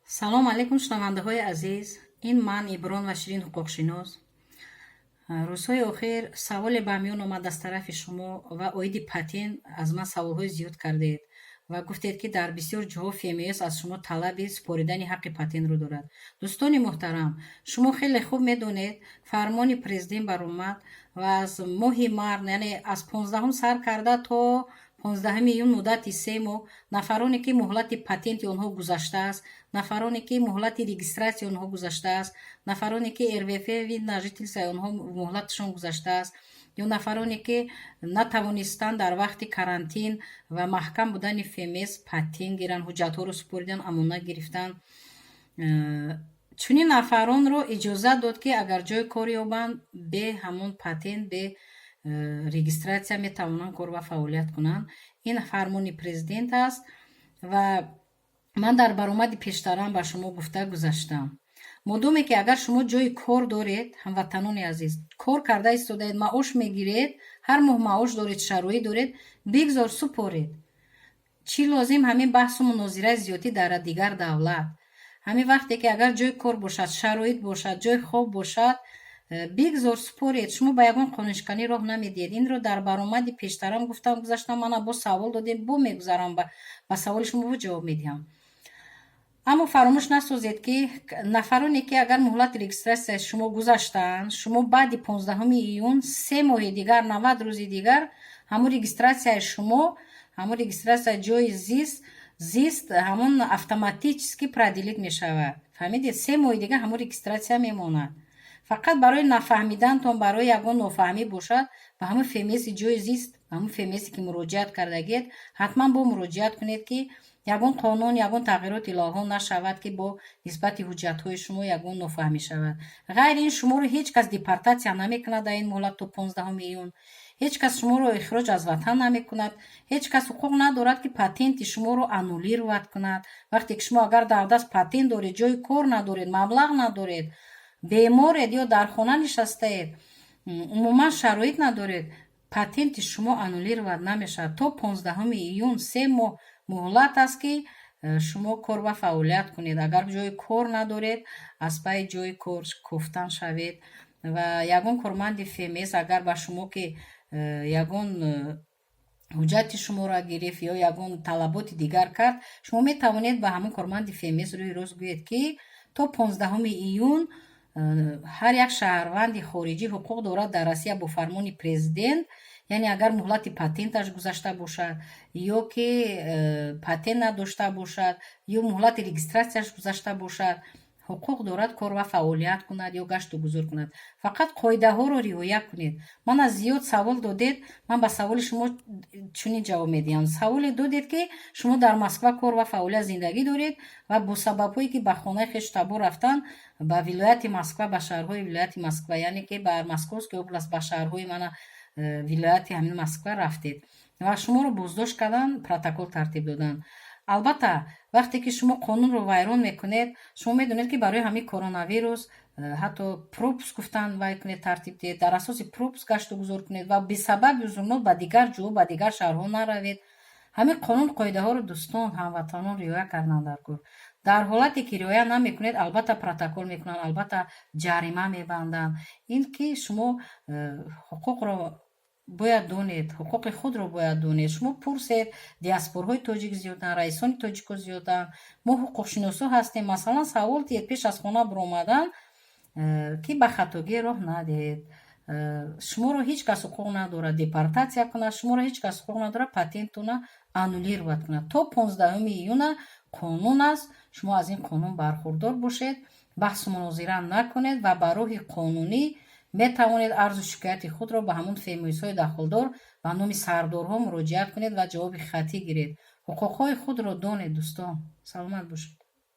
Салом алейкум, шунавандаҳои азиз! Ин ман, Иброн ва Ширин, ҳуқуқшинос. Рӯзҳои охир саволе ба миён омад аз тарафи шумо ва оиди патент аз ман саволҳои зиёд кардед ва гуфтед, ки дар бисёр ҷоҳо ФМС аз шумо талаби супоридани ҳаққи патентро дорад. Дӯстони муҳтарам, шумо хеле хуб медонед, фармони президент баромад ва аз моҳи март, яъне аз 15-ум сар карда то 15 июн, муддати 3 моҳ, нафароне, ки муҳлати патенти онҳо гузаштааст, нафароне, ки муҳлати регистратсияи онҳо гузаштааст, нафароне, ки РВФ, вид на жительство и онҳо муҳлаташон гузаштааст, ё нафароне, ки натавонистанд дар вақти карантин ва маҳкам будани ФМС патент гиранд, ҳуҷҷатҳоро супоридан, амонат гирифтан, чунин нафаронро иҷозат дод, ки агар ҷои кор ёбанд, бе ҳамон патент, бе регистратсия метавонанд кор ва фаъолият кунанд. Ин фармони президент аст ва ман дар баромади пештарам ба шумо гуфта гузаштам: модоме ки агар шумо ҷои кор доред, ҳамватанони азиз, кор карда истодаед, маош мегиред, ҳар моҳ маош доред, шароит доред, бигзор супоред. Чӣ лозим ҳамин баҳсу мунозираи зиёдӣ дар дигар давлат? Ҳамин вақте ки агар ҷои кор бошад, шароит бошад, ҷои хоб бошад, бигзор супоред. Шумо ба ягон қонуншиканӣ роҳ намедиҳед. Инро дар баромади пештарам гуфтам, гузаштам. Мана, боз савол додем, бо мегузарам, ба саволи шумо бо ҷавоб медиҳам. Аммо фаромӯш насозед, ки нафароне, ки агар муҳлати регистратсияи шумо гузаштаанд, шумо баъди 15 июн 3 моҳи дигар, 90 рӯзи дигар, ҳамон регистратсияи шумо, ҳамон регистратсияи ҷои зист ҳамон автоматически продлить мешавад. Фаҳмидед? 3 моҳи дигар ҳамон регистратсия мемонад. Фақат барои нафаҳмидантон, барои ягон нофаҳмӣ бошад, ба ҳамон ФМСи ҷои зист, ба ҳамон ФМСе, ки муроҷиат кардагиед, ҳатман бо муроҷиат кунед, ки ягон қонун, ягон тағйирот, иловаҳо нашавад, ки бо нисбати ҳуҷҷатҳои шумо ягон нофаҳмӣ шавад. Ғайри ин, шуморо ҳеҷ кас депортатсия намекунад дар ин муҳлат то 15 июн. Ҳеҷ кас шуморо ихроҷ аз ватан намекунад. Ҳеҷ кас ҳуқуқ надорад, ки патенти шуморо аннулировать кунад. Вақте ки шумо агар дар даст патент доред, ҷои кор надоред, маблағ надоред, беморед ё дар хона нишастаед, умуман шароит надоред, патенти шумо аннулировать намешавад. То 15 июн 3 моҳ муҳлат аст, ки шумо кор ва фаъолият кунед. Агар ҷои кор надоред, аз пайи ҷои кор кофтан шавед. Ва ягон корманди ФМС агар ба шумо ки ягон ҳуҷҷати шуморо гирифт ё ягон талаботи дигар кард, шумо метавонед ба ҳамон корманди ФМС рӯи рост гӯед, ки то 15 июн ҳар як шаҳрванди хориҷӣ ҳуқуқ дорад дар Россия бо фармони президент, яъне агар муҳлати патенташ гузашта бошад ё ки патент надошта бошад, ё муҳлати регистратсияш гузашта бошад, ҳуқуқ дорад кор ва фаъолият кунад ё гашту гузор кунад. Фақат қоидаҳоро риоя кунед. Мана, зиёд савол додед, ман ба саволи шумо чунин ҷавоб медиҳам. Саволе додед, ки шумо дар Москва кор ва фаъолият, зиндагӣ доред ва бо сабабҳое, ки ба хонаи хешу табор рафтан ба вилояти Москва, ба шаҳрҳои вилояти Москва, яъне ки ба Московский область, ба шаҳрҳои, мана, вилояти ҳамин Москва рафтед ва шуморо боздошт карданд, протокол тартиб доданд. Албатта, вақте ки шумо қонунро вайрон мекунед, шумо медонед, ки барои ҳамин коронавирус ҳатто пропуск гуфтан вай кунед, тартиб диҳед, дар асоси пропуск гашту гузор кунед ва бесабаби узурнок ба дигар ҷо, ба дигар шаҳрҳо наравед. Ҳамин қонун, қоидаҳоро, дӯстон, ҳамватанон, риоя кардан дар кор. Дар ҳолате ки риоя намекунед, албатта, протокол мекунанд, албатта, ҷарима мебанданд. Ин ки шумо ҳуқуқро бояд донед, ҳуқуқи худро бояд донед. Шумо пурсед, диаспорҳои тоҷик зиёданд, раисони тоҷико зиёданд, мо ҳуқуқшиносо ҳастем. Масалан, савол диҳед пеш аз хона баромадан, ки ба хатогӣ роҳ надиҳед. Шуморо ҳеҷ кас ҳуқуқ надорад депортатсия кунад, шуморо ҳеҷ кас ҳуқуқ надорад патентона аннулировать кунад. То 15 июна қонун аст, шумо аз ин қонун бархурдор бошед, баҳсу мунозира накунед ва ба роҳи қонунӣ метавонед арзу шикояти худро ба ҳамон ФМСҳои дахлдор ба номи сардорҳо муроҷиат кунед ва ҷавоби хаттӣ гиред. Ҳуқуқҳои худро донед, дӯстон. Саломат бошед.